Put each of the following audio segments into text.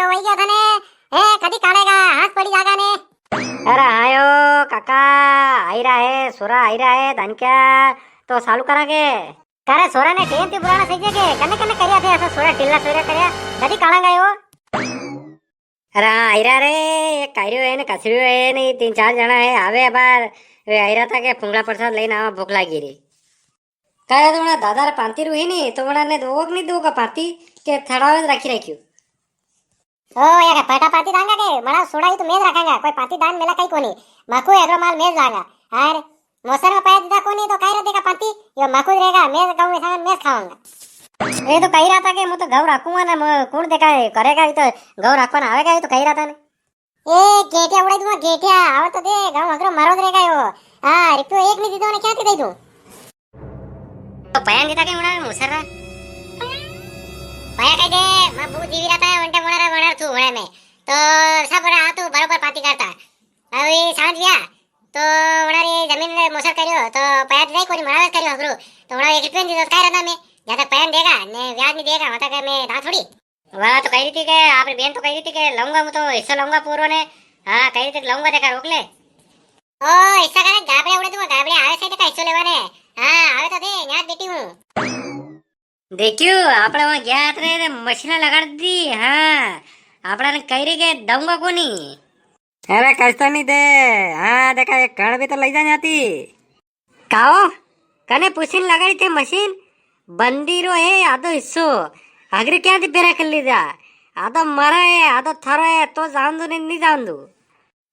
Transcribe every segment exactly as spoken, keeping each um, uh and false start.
वही गया था ने, ए, कदी काढ़ेगा, हाथ पड़ी जागा ने। अरे आयो काका, आई रहा है, सोरा आई रहा है, धनक्या, तो चालू करा के। करे सोरा ने टेम ते पुराना सही के, कने कने करिया थे ऐसा सोरा, ढीला सोरा करिया, कदी काढ़ा गए हो? अरे हाँ, आई रहा रे, एक कारियो है ने, कचरियो है ने, ये तीन चार जना है, आवे अबार, वे आई रहा था के फुंगला प्रसाद लेने आवा, भूख लागी री। काहे तो वणा दादा रे पांती रू ही नी, तो वणा ने दोगो के नी दोगो पांती, के थड़ावे राखी राखियो। ओ, या के पटा पांती दांगा के, मड़ा सोड़ा ही तो मेज रखांगा, कोई पांती दान मेला कई कोनी, माकू एगरो माल मेज लांगा। अरे, मोसर में पया दीदा कोनी तो काई रे देगा पांती, यो माकू रहेगा, मेज गाँव में सामान मेज खावांगा। ये तो कही रहा था कि मैं तो गाँव रखूंगा ना, मैं कौन देखा है, करेगा भी तो गाँव रखवा ना आवेगा, ये तो कही रहा था ने। ए, गेटिया उड़ाई दूंगा, गेटिया, आवे तो दे, गाँव हगरो मारो रहेगा यो। हाँ, रिपियो एक नी दीदो ने, क्या दे दूं? तो पया नी देता के उड़ा मुसर रा। पया कह दे, मैं बू जीवी रहा था, वंटे मोड़ा रा वणर थू वणे में। तो सब रहा तू बरोबर पाती करता। अभी सांझ गया, तो वणा री जमीन रे मोसर करियो, तो पया दे कोनी मनावे करियो हगरू। तो वणा एक रुपया नी दीदो, तो काय रहता मैं? जब तक पया नी देगा, ने ब्याज नी देगा, वहां तक मैं दांत थोड़ी। वाह, तो कही रही थी के, आपरी बेन तो कही रही थी के, "लाऊंगा, मैं तो हिस्सो लाऊंगा पूरो ने।" हाँ, कही रही थी के, "लाऊंगा, देखा, रोक ले।" ओ, हिस्सा करे, गाबड़े उड़े दूंगा, गाबड़े आवे से देखा हिस्सो लेवा ने। हाँ, आवे तो दे, न्याज बेटी हूँ। देखियो, आपणे वहां गया था रे, मशीना लगाड़ दी, हाँ। आपणा ने कही रही के, "दूंगा कोनी।" अरे, कष्ट नी दे, हाँ, देखा, एक कण भी तो लई जा जाती। काओ, कने पूछीन लगाड़ी थे मशीन? बंदी रो है आधो हिस्सो, हगरे क्या थी फेरा कर लीधा? आधो मारा है, आधो थारो है, तो जान दो नी, नी जान दो।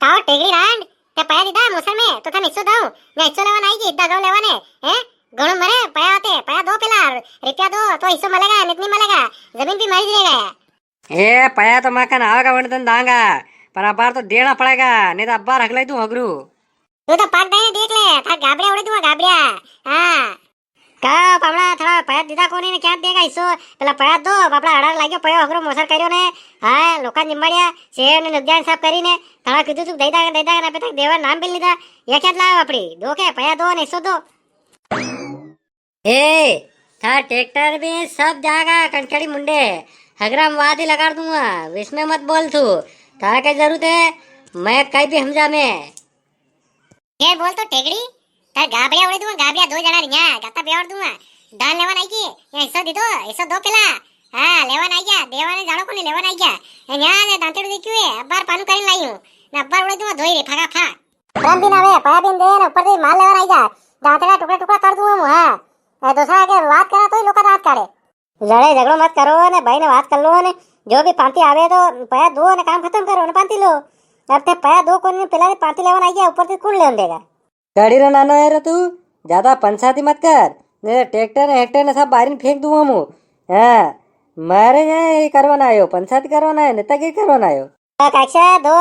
काओ टेगरी रांड, ते पया दीदा मोसर में, तो थाने हिस्सो दाऊं, मैं हिस्सो लेवा आई गई, इद्दा गाँव लेवा ने, हैं? घणो मरे, पया आते, पया दो पेला, रिपिया दो, तो हिस्सो मलेगा, नी तो नी मलेगा, जमीन भी मारी देगा। ए, पया तो माकन आवेगा, वण तन दांगा, पर अबार तो देना पड़ेगा, नी तो अबार हगलाई दूं हगरू। तू तो पग दे देख ले, थार गाबड़िया उड़े दूंगा, गाबड़िया। हाँ। का पामणा, थारा पया दीदा कोनी ने क्या देगा हिस्सो? पेला पया दो, बापड़ा अड़ार लाग्यो, पयो हगरो मोसर करियो ने। हाँ, लोकां जिम्माड़िया, शेर ने नुकसान सब करी ने। थारा कीधु तू दई दांगा, दई दांगा, अबे तक देवा नाम भी नी दा। ये क्या लावा बापड़ी? दो के, पया दो ने हिस्सो दो। ए, थार ट्रैक्टर भी सब जागा कणकड़ी मुंडे, हगरा में वादी लगाड़ दूंगा, विच में मत बोल तू। थारा कई जरूरत है, मैं कई भी हमजा में। ये बोल तो टेगड़ी, थार गाबड़िया उड़े दूंगा, गाबड़िया दो जणा रिया, गाता बेवर दूंगा। दान लेवन आई गई, या हिस्सा दे दो, हिस्सा दो पेला। हाँ, लेवन आई गया, देवा ने जानो कोनी लेवन आई गया। ये न्या ने दांतेड़ू देखियो है, अब्बार पानू करीन लाई हूँ, ना अब्बार उड़े दूंगा धोई रे, फाका फाक। राम दिन आवे, पया दिन दे ने ऊपर से माल लेवन आई जा। दांतड़ा टुकड़ा टुकड़ा कर दूंगा हूँ, हाँ। ए, दूसरा आगे बात करा तो ही लोका दांत काढ़े। लड़ाई झगड़ो मत करो ने, भाई ने बात कर लो ने। जो भी पांती आवे तो पया दो ने काम खत्म करो ने पांती लो। अब ते पया दो कोनी, पेला ने पांती लेवन आई गया, ऊपर से कौन लेवन देगा? गाड़ी रो नानो है रे तू, ज्यादा पंचायती मत कर। ने ट्रैक्टर ने हेक्टर ने सब बाहर फेंक दूंगा हूँ। हाँ, मारे यहाँ ये करवाना आयो, पंचायती करवाना आयो, नेतागिरी करवाना आयो। तो काक्षा दो,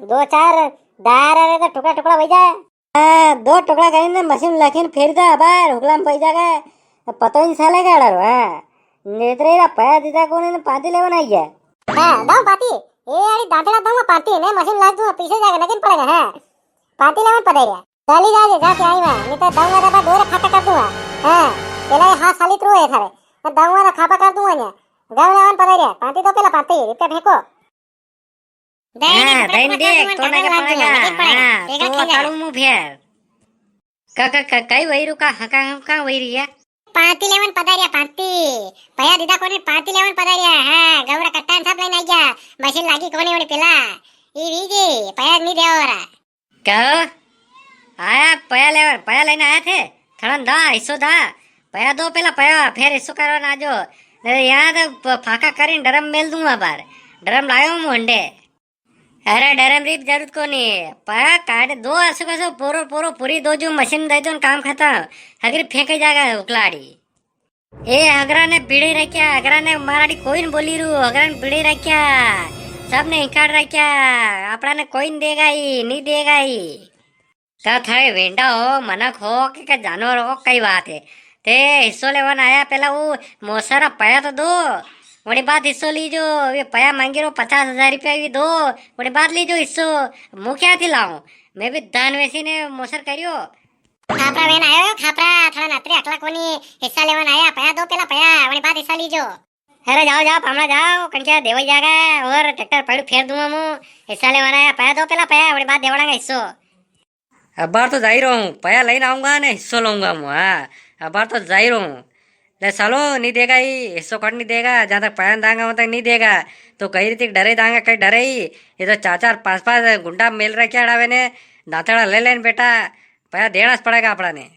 दो चार दार रे तो टुकड़ा टुकड़ा हो जाए। हाँ, दो टुकड़ा करीने मशीन लाखीन फेर दा बार हुकलाम पै जागा। पतो ही साले का डर, हाँ। नेत्रे रा पया दीदा कोनी ने पाती लेवन आई गया। हाँ, दो पाती। ए आड़ी दांतड़ा दो पाती ने मशीन लाख दूंगा, पीछे जाके लेकिन पड़ेगा, हाँ। पाती लेवन पड़ेगा। चली जाजे, जाके आई मैं, नी तो दऊंगा तो दो रे खाता कर दूंगा। हाँ, पेला ये हाथ साली रू है थारे। मैं दऊंगा तो खापा कर दूंगा ने। गाँव लेवन पड़ेगा, पाती तो पेला पाती, रिप्या फेंको। दई दे, हाँ, दई दे, तो ना के पड़ेगा। हाँ, तो तालू मुंह फेर। का, का, का, काई वही रुका, हका, हका वही रिया। पांती लेवन पधारिया, पांती। पया दीदा कोनी, पांती लेवन पधारिया। हाँ, गौरा कट्टान सब लेने आ गया। मशीन लागी कोनी उड़े पेला। ई वीजी, पया नी देवा वाला। कहो, आया पया लेवन, पया लेने आया थे? थड़ा दा, हिस्सो दा। पया दो पेला पया, फेर हिस्सो करवा ना जो। नहीं, यहाँ तो प-, फाका करीन ड्रम मेल दूंगा बार। ड्रम लायो हूँ हंडे। अरे, ड्रम री जरूरत कोनी। पया काट दो, असो कसो पोरो, पोरो, पूरी दो जो मशीन दे दो न काम खत्म। हगरी फेंके जागा उकलाड़ी। ए, हगरा ने भिड़े रख्या, हगरा ने माराड़ी कोई न बोली रू, हगरा ने भिड़े रख्या। सबने हिकाड़ रख्या। आपड़ा ने कोई न देगा ही, नी देगा ही। का थारे वेंडा हो, मनक हो, के, के जानवर हो, कई बात है? ते हिस्सो लेवन आया, पेला वो मोसरा पया तो दो, वणी बात हिस्सो लीजो। ये पया मांगी रो पचास हजार रुपया भी दो, वणी बात लीजो हिस्सो। मु क्या थी लाऊं? मैं भी धान वेची ने मोसर करियो। खापरा वेन आयो, खापरा, थोड़ा नतरे अकला कोनी, हिस्सा लेवन आया, पया दो, पेला पया, वणी बात हिस्सा लीजो। अरे जाओ, जाओ, पामणा जाओ, कणक्या देवई जागा, और ट्रैक्टर पड़ू फेर दूंगा मु। हिस्सा लेवाना है, पया दो पेला पया, वणी बाद देवड़ांगा हिस्सो। अबार तो जाई रो हूँ, पया लईने आऊंगा ने हिस्सो लूंगा मु, हाँ। अबार तो जाई रो हूँ। ले सालो, नी देगा ही, हिस्सो कट नी देगा, जां तक पया नी दांगा, वां तक नी देगा। तो कई रीति डरे दांगा, कई डरे ही। ये तो चार चार पांच पांच गुंडा मेल रख्या अड़ावे ने, दांतड़ा ले लेन बेटा, पया देना स पड़ेगा आपड़ा ने।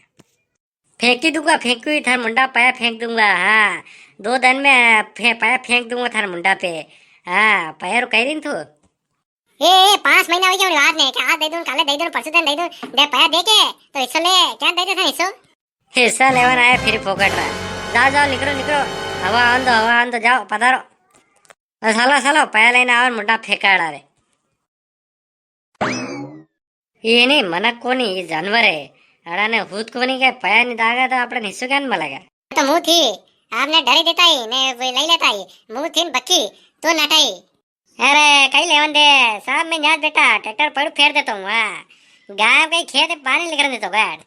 फेंकी दूंगा, फेंकी थार मुंडा पया फेंक दूंगा, हाँ। दो दिन में फे-, पया फेंक दूंगा थार मुंडा पे। हाँ, पया रो कई री तू। ए, ए, पांच महीना हो गया उनी बात ने, के आज दे दूं, काले दे दूं, परसों दिन दे दूं, दे पया दे के, तो हिस्सो ले, क्या दे दे था हिस्सो? हिस्सा लेवन आया फिर फोकट रा। जाओ, जाओ, निकलो, निकलो। हवा आन दो, हवा आन दो, जाओ, पधारो। ओ सालो, सालो, पया लेने आवन मुंडा फेंकाड़ा रे। ये नी, मनक कोनी, ये जानवर है। अड़ा ने हूत कोनी के पया नी दागा तो आपणे हिस्सो क्या मलेगा? तो मुंह थी, आपने डरे देता ही, ने वो ले लेता ही। मुंह थी न बक्की, तो नटाई। अरे, कई लेवन दे, साहब, मैं न्याज बेटा, ट्रैक्टर पड़ू फेर देता हूँ, हाँ। गाय कई खेत में पानी निकलन देता हूँ, बैठ।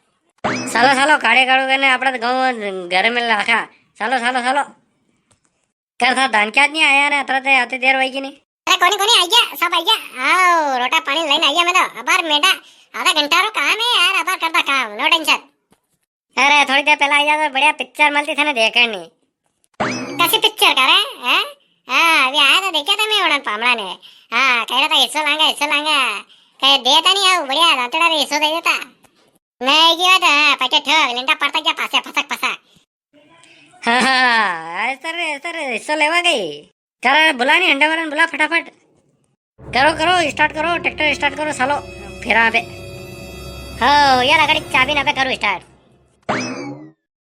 सालो, सालो, काड़े काड़ू करने, आपड़ा तो गाँव घर में लाखा। सालो, सालो, सालो। कर था धान क्या नी आया ने, अतरा ते आती देर वई की नी? अरे, कोनी, कोनी, आई गया, सब आई गया। आओ, रोटा पानी लेने आई गया मैं तो। अबार मेटा, आधा घंटा रो काम है यार, अबार करता काम, no tension। अरे, थोड़ी देर पहला आई जाता तो बढ़िया पिक्चर मलती थाने देखनी। कसी पिक्चर करे, हैं? हाँ, अभी आया तो देखा था मैं उड़न पामड़ा ने। हाँ, कह रहा था हिस्सो लांगा, हिस्सो लांगा। कह देता नी आओ, बढ़िया दांतड़ा रे हिस्सो दे देता। नहीं की बात है, हाँ, पटे ठोक, लिंटा पड़ता क्या पासे, फसक, फसक। हाँ, हाँ, ऐसा रे, ऐसा रे, हिस्सो लेवा गई। करा, बुला नी, हंडे वाला ने बुला फटाफट। करो, करो, start करो, ट्रैक्टर start करो, सालो, फेरा पे। हो, यार, अगर चाबी ना पे करो start।